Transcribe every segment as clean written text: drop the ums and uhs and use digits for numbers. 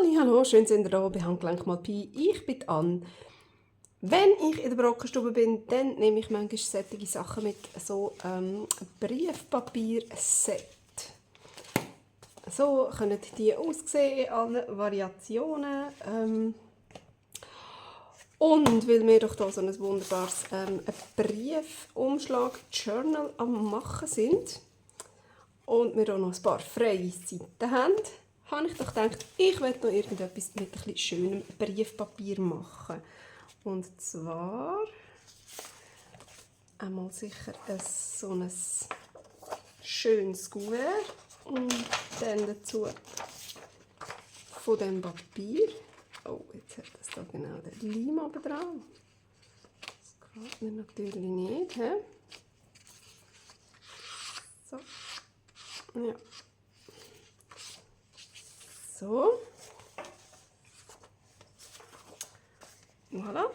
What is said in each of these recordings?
Hallo, schön sind ihr da bei Handgelenk mal Pi. Ich bin Anne. Wenn ich in der Brockenstube bin, dann nehme ich manchmal solche Sachen mit, so Briefpapier-Set. So können die aussehen in allen Variationen. Und weil wir doch hier so ein wunderbares Briefumschlag-Journal am Machen sind und wir auch noch ein paar freie Seiten haben, habe ich doch gedacht, ich werde noch irgendetwas mit ein bisschen schönem Briefpapier machen. Und zwar einmal sicher so ein schönes Kuvert und dann dazu von dem Papier. Oh, jetzt hat das da genau den Leim oben dran. Das gefällt mir natürlich nicht. He? So. Ja. So. Voilà.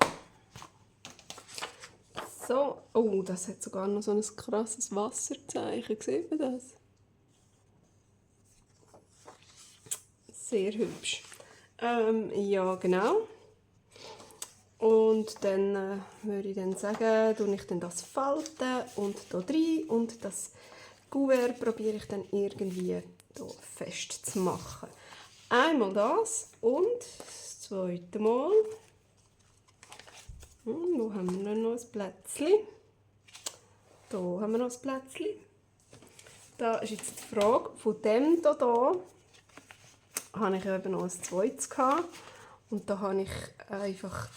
So. Oh, das hat sogar noch so ein krasses Wasserzeichen. Sieht man das? Sehr hübsch. Ja, genau. Und dann würde ich dann sagen, tue ich dann das falten und hier rein und das Kuvert probiere ich dann irgendwie hier fest zu machen. Einmal das und das zweite Mal. Wo haben wir noch ein Plätzchen? Hier haben wir noch ein Plätzchen. Da ist jetzt die Frage, von dem hier habe ich eben noch ein zweites gehabt. Und da habe ich einfach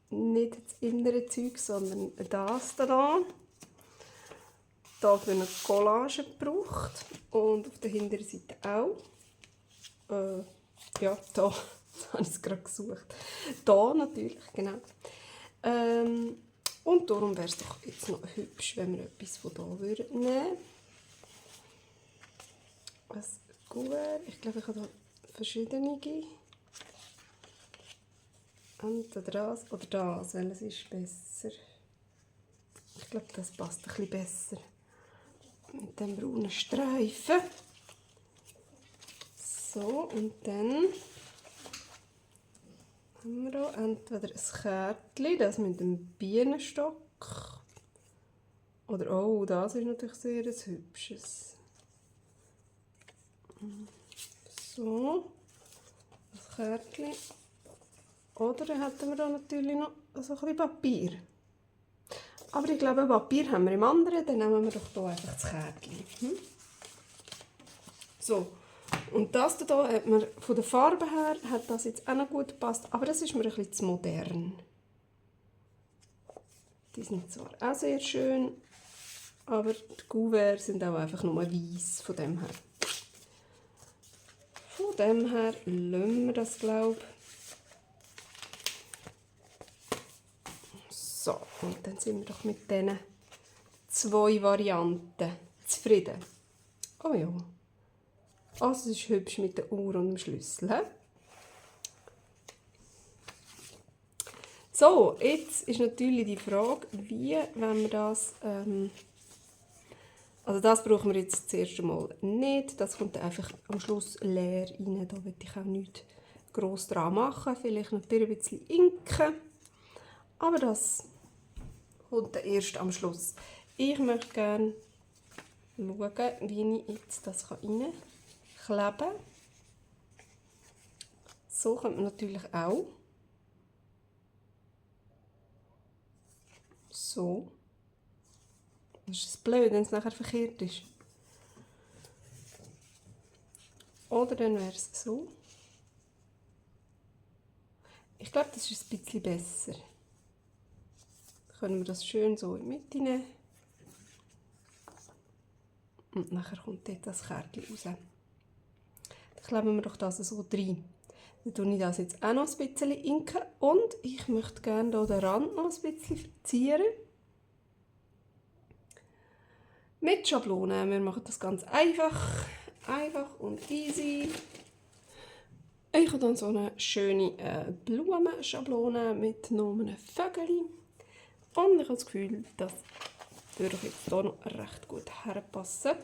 nicht das innere Zeug, sondern das hier. Da für eine Collage gebraucht und auf der hinteren Seite auch. Ja, da habe ich es gerade gesucht. Da natürlich, genau. Und darum wäre es doch jetzt noch hübsch, wenn wir etwas von da nehmen würden. Ein Kuvert. Ich glaube, ich habe da verschiedene. Entweder das oder das, welches ist besser? Ich glaube, das passt ein bisschen besser. Mit dem braunen Streifen. So, und dann haben wir hier entweder ein Kärtchen, das mit dem Bienenstock. Oder, oh, das ist natürlich sehr ein hübsches. So, ein Kärtchen. Oder dann hätten wir da natürlich noch so ein bisschen Papier. Aber ich glaube, Papier haben wir im anderen, dann nehmen wir doch hier einfach das Kärtchen. So, und das hier hat mir von der Farbe her hat das jetzt auch noch gut gepasst, aber das ist mir ein bisschen zu modern. Die sind zwar auch sehr schön, aber die Kuverts sind auch einfach nur weiß von dem her. Von dem her lassen wir das, glaube ich. So, und dann sind wir doch mit diesen zwei Varianten zufrieden. Oh ja. Also es ist hübsch mit der Uhr und dem Schlüssel. He? So, jetzt ist natürlich die Frage, wie wenn wir das... also das brauchen wir jetzt das erste Mal nicht. Das kommt einfach am Schluss leer rein. Da will ich auch nichts gross dran machen. Vielleicht noch ein bisschen inken. Aber das kommt dann erst am Schluss. Ich möchte gerne schauen, wie ich jetzt das reinkleben kann. So könnte man natürlich auch. So. Das ist blöd, wenn es nachher verkehrt ist. Oder dann wäre es so. Ich glaube, das ist ein bisschen besser. Dann können wir das schön so in die Mitte nehmen. Und nachher kommt dort das Kärtchen raus. Dann kleben wir doch das so rein. Dann tue ich das jetzt auch noch ein bisschen inken. Und ich möchte gerne hier den Rand noch ein bisschen verzieren. Mit Schablonen. Wir machen das ganz einfach. Einfach und easy. Ich habe dann so eine schöne Blumenschablone mit noch einem Vögel. Und ich habe das Gefühl, das würde jetzt hier noch recht gut herpassen.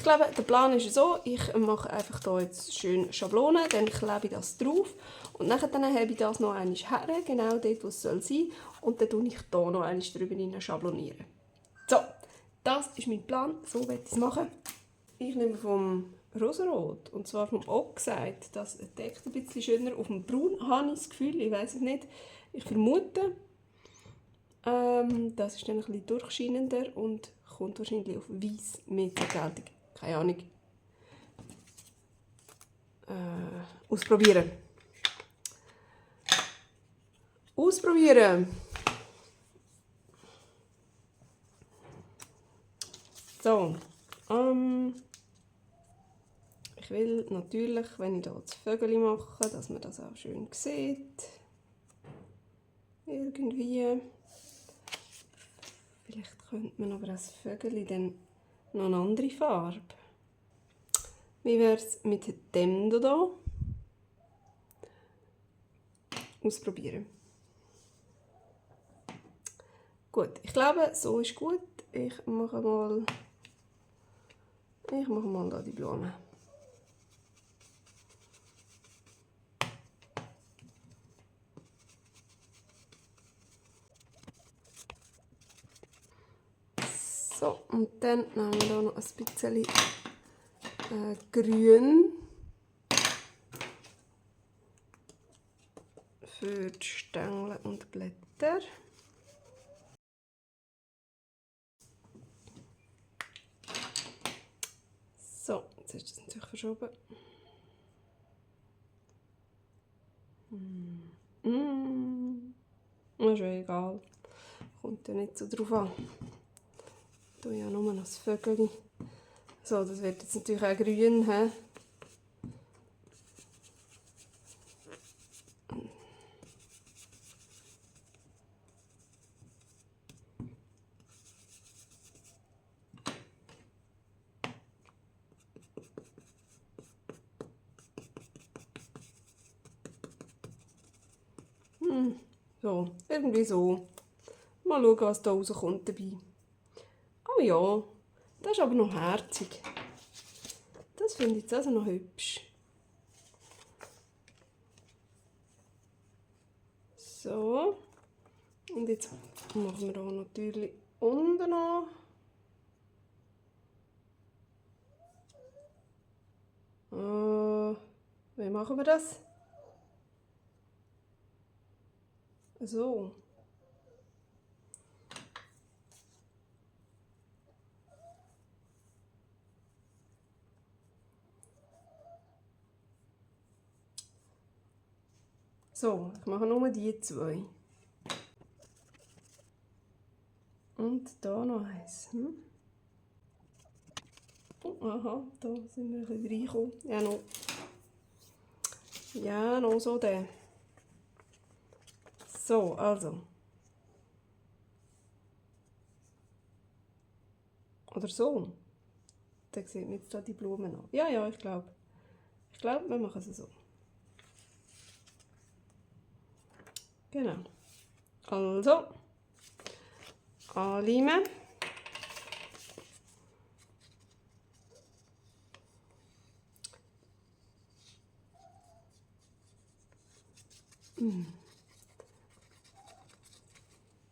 Ich glaube, der Plan ist so, ich mache einfach hier jetzt schön Schablonen, dann klebe ich das drauf und nachher habe ich das noch einmal her, genau dort, wo es sein soll, und dann tue ich hier noch einmal drüber schablonieren. So, das ist mein Plan, so werde ich es machen. Ich nehme vom Rosarot, und zwar vom Oxide, das deckt ein bisschen schöner. Auf dem Braun habe ich das Gefühl, ich weiß es nicht. Ich vermute, das ist dann ein bisschen durchscheinender und kommt wahrscheinlich auf Weiß mit Vergeltung. Keine Ahnung. Ausprobieren. Ausprobieren. So. Ich will natürlich, wenn ich hier das Vögel mache, dass man das auch schön sieht. Irgendwie. Vielleicht könnte man aber das Vögel dann noch eine andere Farbe. Wie wäre es mit dem hier? Ausprobieren. Gut, ich glaube, so ist gut. Ich mache mal da die Blume. So, und dann nehmen wir hier noch ein bisschen Grün für die Stängel und Blätter. So, jetzt ist das natürlich verschoben. Ist ja egal. Kommt ja nicht so drauf an. Ich tue ja nur noch das Vögel. So, das wird jetzt natürlich auch grün. He? So, irgendwie so. Mal schauen, was da rauskommt dabei. Oh ja, das ist aber noch herzig. Das finde ich jetzt also noch hübsch. So. Und jetzt machen wir hier natürlich unten noch. Wie machen wir das? So. So, ich mache nur die zwei. Und da noch eins. Oh, aha, da sind wir ein bisschen reingekommen. Ja, noch so der. So, also. Oder so. Da sieht man jetzt da die Blumen noch. Ja, ja, ich glaube. Ich glaube, wir machen es so. Genau. Also. Anleimen.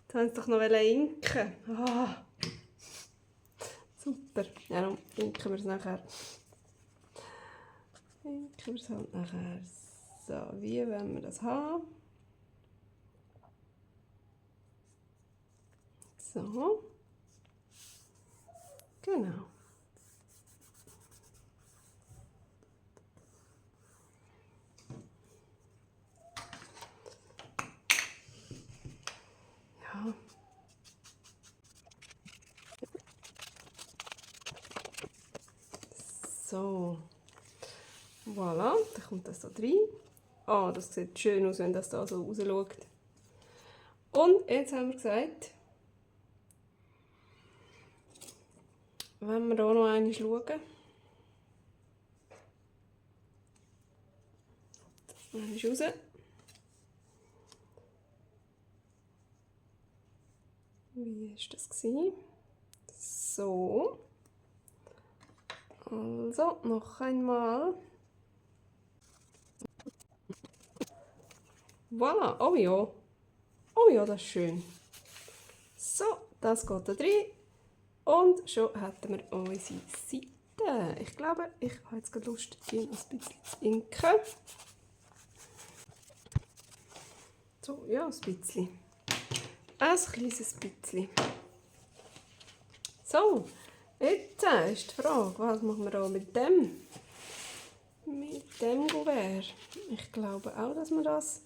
Jetzt haben sie doch noch inken. Ah. Super. Ja, dann inken wir es nachher. Inken wir es halt nachher. So, wie wollen wir das haben? So. Genau. Ja. So. Voilà, dann kommt das da rein. Ah, das sieht schön aus, wenn das da so rausschaut. Und jetzt haben wir gesagt, wenn wir hier noch einmal schauen, das ist raus. Wie war das? So. Also, noch einmal. Voilà, oh ja. Oh ja, das ist schön. So, das geht da rein. Und schon hätten wir unsere Seite. Ich glaube, ich habe jetzt gerade Lust, die noch ein bisschen zu inken. So, ja, ein bisschen. Ein kleines bisschen. So, jetzt ist die Frage, was machen wir da mit dem? Mit dem Gouvert. Ich glaube auch, dass wir das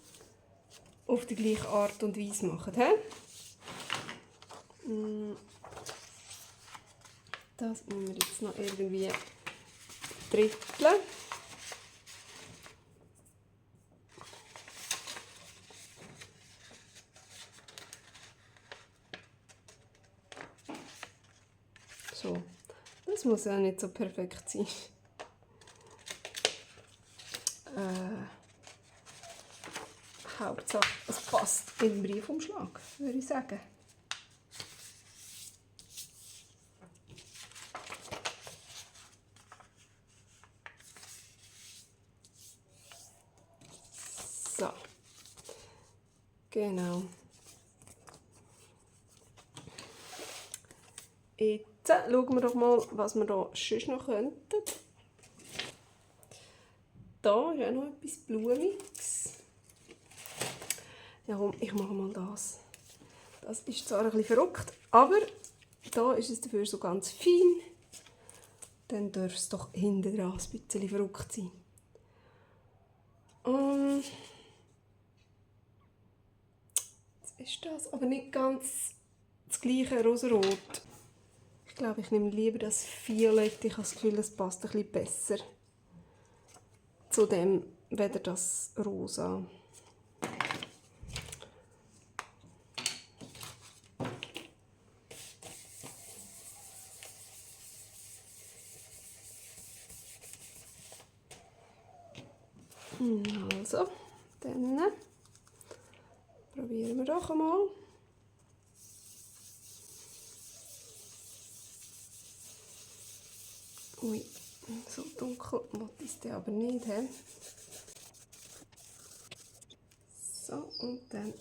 auf die gleiche Art und Weise machen. He? Das müssen wir jetzt noch irgendwie dritteln. So, das muss ja nicht so perfekt sein. Hauptsache, es passt in den Briefumschlag, würde ich sagen. So, genau. Jetzt schauen wir doch mal, was wir hier sonst noch könnten. Da ist auch noch etwas Blumiges. Ja, komm, ich mache mal das. Das ist zwar ein bisschen verrückt, aber da ist es dafür so ganz fein. Dann darf es doch hinten dran ein bisschen verrückt sein. Jetzt ist das aber nicht ganz das gleiche rosarot. Ich glaube, ich nehme lieber das Violett. Ich habe das Gefühl, das passt ein bisschen besser zu dem, weder das Rosa. Also, dann probieren wir doch einmal. Ui, so dunkel wollte ich es aber nicht. He? So, und dann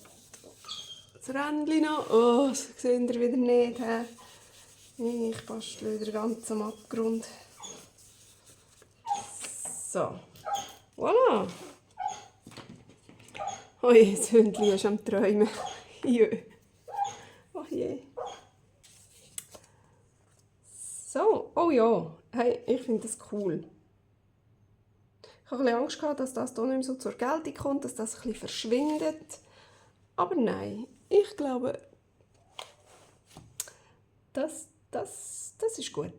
das Rändchen noch. Oh, das seht ihr wieder nicht. He? Ich bastle wieder ganz am Abgrund. So, voilà. Ui, das Hündchen ist am Träumen. Jö. Ach je. So, oh ja. Hey, ich finde das cool. Ich hatte ein bisschen Angst gehabt, dass das hier nicht mehr so zur Geltung kommt, dass das ein bisschen verschwindet. Aber nein, ich glaube, das ist gut.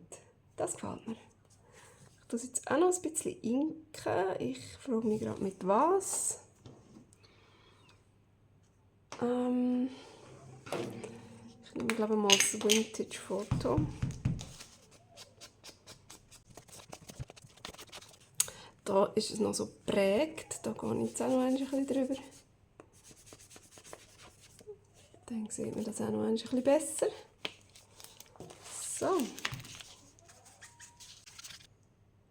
Das gefällt mir. Ich tue jetzt auch noch ein bisschen inken. Ich frage mich gerade mit was. Ich nehme, glaube ich, mal das Vintage-Foto. Da ist es noch so geprägt. Da gehe ich jetzt auch noch ein bisschen drüber. Dann sieht man das auch noch ein bisschen besser. So.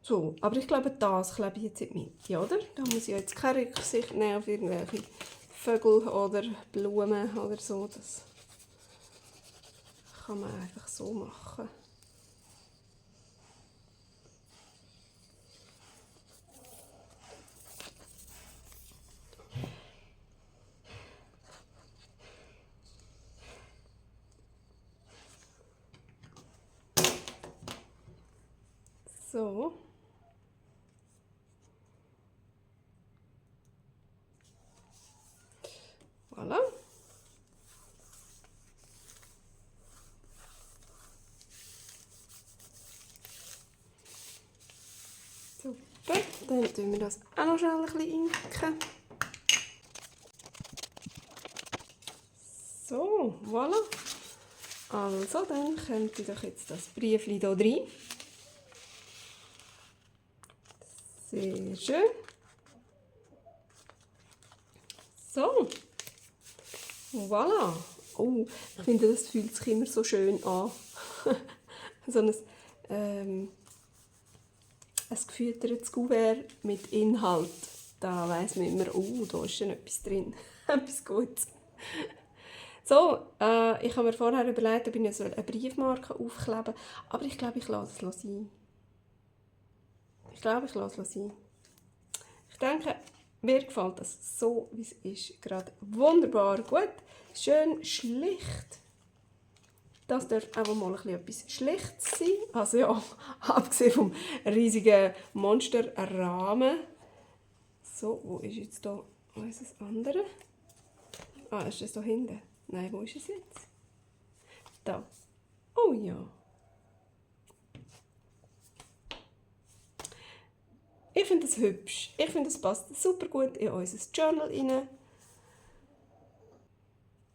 So, aber ich glaube, das klebe ich jetzt in die Mitte, oder? Da muss ich jetzt keine Rücksicht nehmen auf irgendwelche Vögel oder Blumen oder so. Das kann man einfach so machen. So. Voilà. Super, dann tun wir das auch noch schnell ein bisschen inken. So, voilà. Also, dann könnte doch jetzt das Briefchen hier rein. Sehr schön. So. Voilà. Oh, ich finde, das fühlt sich immer so schön an. So ein ein gefüttertes Kuvert mit Inhalt. Da weiss man immer, oh, da ist schon etwas drin. Etwas Gutes. So, ich habe mir vorher überlegt, ob ich eine Briefmarke aufkleben soll. Aber ich glaube, ich lasse es sein. Ich denke, mir gefällt das so, wie es ist. Gerade wunderbar gut. Schön schlicht. Das darf auch mal etwas Schlichtes sein. Also ja, abgesehen vom riesigen Monsterrahmen. So, wo ist jetzt da unser andere? Ah, ist das da hinten? Nein, wo ist es jetzt? Da. Oh ja. Ich finde das hübsch. Ich finde, das passt super gut in unser Journal rein.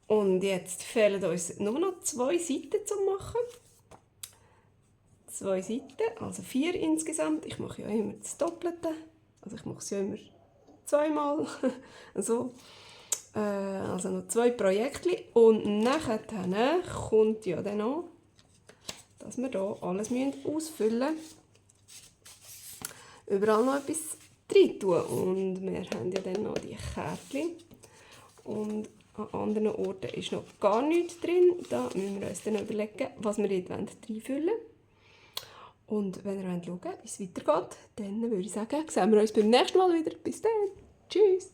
Und jetzt fehlen uns nur noch 2 Seiten zu machen. 2 Seiten, also 4 insgesamt. Ich mache ja immer das Doppelte. Also ich mache es ja immer zweimal. So. Also noch 2 Projekte. Und nachher kommt ja dann noch, dass wir hier alles ausfüllen müssen. Überall noch etwas rein tun. Und wir haben ja dann noch die Kärtchen. Und an anderen Orten ist noch gar nichts drin. Da müssen wir uns dann überlegen, was wir dort reinfüllen wollen. Und wenn ihr schauen wollt, wie es weitergeht, dann würde ich sagen, sehen wir uns beim nächsten Mal wieder. Bis dann. Tschüss.